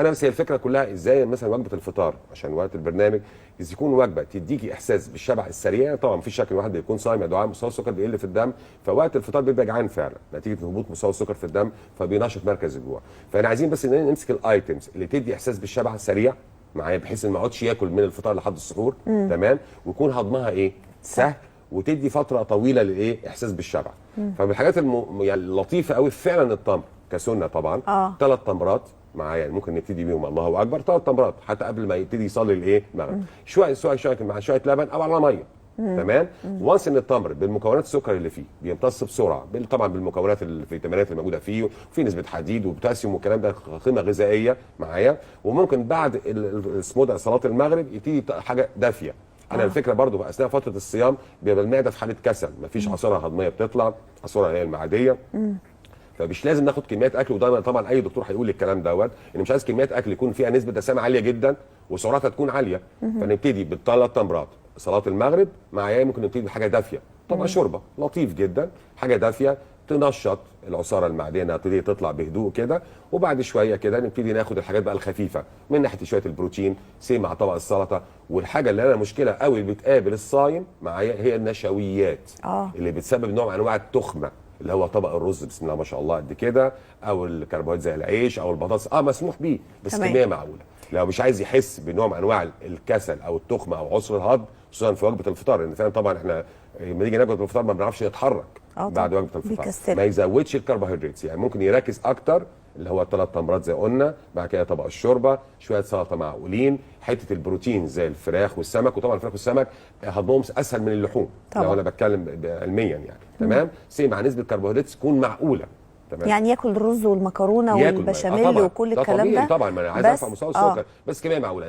انا بس هي الفكرة كلها ازاي مثلا وجبة الفطار، عشان وقت البرنامج، إذا يكون وجبة تديكي احساس بالشبع السريع. طبعا مفيش شك الواحد بيكون صايم يا دعاء، مستوى السكر بيقل في الدم، فوقت الفطار بيبقى جعان فعلا نتيجة هبوط مستوى السكر في الدم، فبينشط مركز الجوع. فاحنا عايزين بس ان نمسك ال items اللي تدي احساس بالشبع سريع معايا، بحيث ان ما اقعدش ياكل من الفطار لحد السحور. تمام. ويكون هضمها ايه؟ سهل، وتدي فترة طويلة للايه؟ احساس بالشبع. فمن الحاجات يعني اللطيفة قوي فعلا التمر كسنه طبعا. 3 تمرات معايا، يعني ممكن نبتدي بيهم، الله اكبر، 3 تمرات حتى قبل ما يبتدي يصلي الايه؟ المغرب. شوية شوية شوية مع شوية لبن او على ميه. تمام. وانس ان التمر بالمكونات السكر اللي فيه بيمتص بسرعة، طبعا بالمكونات الفيتامينات اللي موجودة فيه، وفي نسبه حديد وبوتاسيوم والكلام ده، قيمة غذائية معايا. وممكن بعد اسمه ده صلاة المغرب يبتدي حاجة دافيه. انا الفكرة برضو في اثناء فترة الصيام بيبقى المعدة في حاله كسل، مفيش عصارة هضميه بتطلع، عصارة هي المعدية، فمش لازم ناخد كميات اكل. وده طبعا اي دكتور هيقول الكلام دوت، ان مش عايز كميات اكل يكون فيها نسبه دسامه عالية جدا وسعراتها تكون عالية. فنبتدي بالثلاث تمرات صلاة المغرب معايا، ممكن نبتدي بحاجة دافيه، طبعا شوربة لطيف جدا، حاجة دافيه تنشط العصاره المعدية انها تبتدي تطلع بهدوء كده. وبعد شوية كده نبتدي ناخد الحاجات بقى الخفيفة من ناحية شوية البروتين سي مع طبق السلطة. والحاجة اللي انا مشكلة قوي اللي بتقابل الصايم معايا هي النشويات اللي بتسبب نوع من انواع التخمة، اللي هو طبق الرز بسم الله ما شاء الله قد كده، او الكربوهيدرات زي العيش او البطاطس، مسموح بيه بس كمية معقولة. لو مش عايز يحس بنوع من انواع الكسل او التخمة او عسر الهضم خصوصا في وجبة الفطار، لان فعلا طبعا احنا لما نيجي ناكل الفطار ما بنعرفش نتحرك بعد وجبة الفطار، ما يزودش الكربوهيدرات، يعني ممكن يركز اكتر اللي هو 3 تمرات زي قلنا، بعد كده طبق الشوربة، شوية سلطة معقولين، حتة البروتين زي الفراخ والسمك. وطبعا الفراخ والسمك هضمهم اسهل من اللحوم طبعا، لو انا بتكلم علميا يعني. تمام. سي مع نسبه كربوهيدرات تكون معقولة. تمام. يعني ياكل الرز والمكرونه والبشاميل وكل الكلام ده طبعا، ما انا عايز ارفع مستوى السكر، بس كمية معقولة.